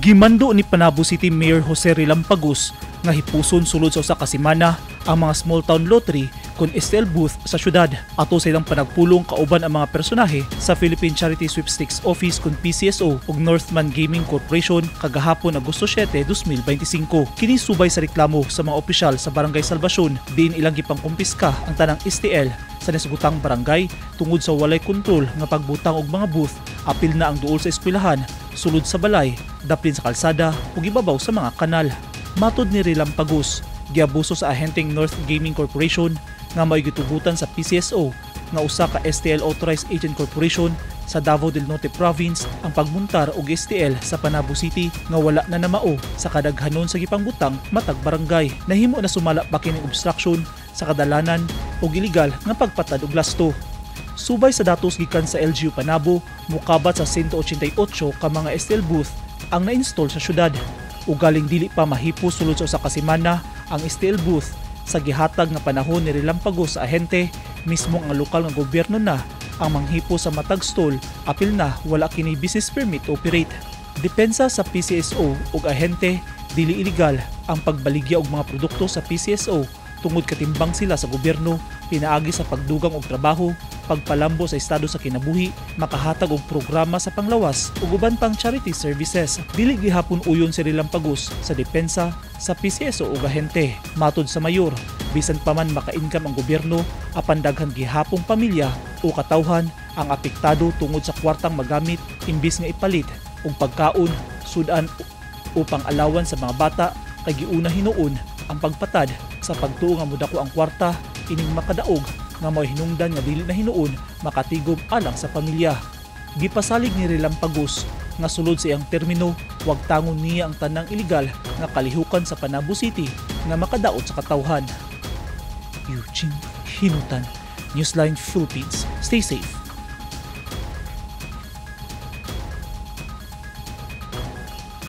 Gimando ni Panabo City Mayor Jose Relampagos nga hipuson sulod sa usa ka semana ang mga small town lottery kon STL booth sa syudad. Ato sa ilang panagpulong kauban ang mga personahe sa Philippine Charity Sweepstakes Office kon PCSO ug Northman Gaming Corporation kagahapon, Agosto 7, 2025. Kini subay sa reklamo sa mga opisyal sa Barangay Salvacion diin ilang gipangkumpiska ang tanang STL sa nasugutang barangay tungod sa walay kontrol nga pagbutang og mga booth apil na ang duol sa eskwelahan, sulod sa balay, daplin sa kalsada ug ibabaw sa mga kanal. Matod ni Relampagos, giabuso sa ahenteng North Gaming Corporation nga may gitugutan sa PCSO nga usa ka STL Authorized Agent Corporation sa Davao del Norte Province ang pagmuntar og STL sa Panabo City nga wala na namao sa kadaghanon sa gipangbutang matag barangay. Nahimo na sumala pa kining obstruction sa kadalanan ug illegal nga pagpatad og lasto. Subay sa datos gikan sa LGU Panabo, mukabat sa 188 ka mga STL booth ang na-install sa syudad. Ugaling dili pa mahipos sulod sa usa ka semana ang STL booth sa gihatag nga panahon ni Relampagos sa ahente, mismo ang lokal nga gobyerno na ang manghipos sa matag stall apil na wala kini business permit to operate. Depensa sa PCSO ug ahente, dili illegal ang pagbaligya og mga produkto sa PCSO tungod katimbang sila sa gobyerno pinaagi sa pagdugang og trabaho, pagpalambo sa estado sa kinabuhi, makahatag og programa sa panglawas ug uban pang charity services. Dili gihapon uyon si Relampagos sa depensa sa PCSO ug ahente. Matod sa mayor, bisan pa man maka-income ang gobyerno, apan daghan gihapong pamilya o katawhan ang apektado tungod sa kwartang magamit imbis nga ipalit og pagkaon, sudan upang alawan sa mga bata kay giuna hinuon ang pagpatad sa pagtuo nga mudako ang kwarta ining makadaog nga may hinungdan nga dili na hinuon makatigom alang sa pamilya. Gipasalig ni Relampagos nga sulod sa iyang termino, wagtangon niya ang tanang illegal nga kalihukan sa Panabo City nga makadaot sa katawhan. Eugene Hinutan, Newsline Philippines. Stay safe.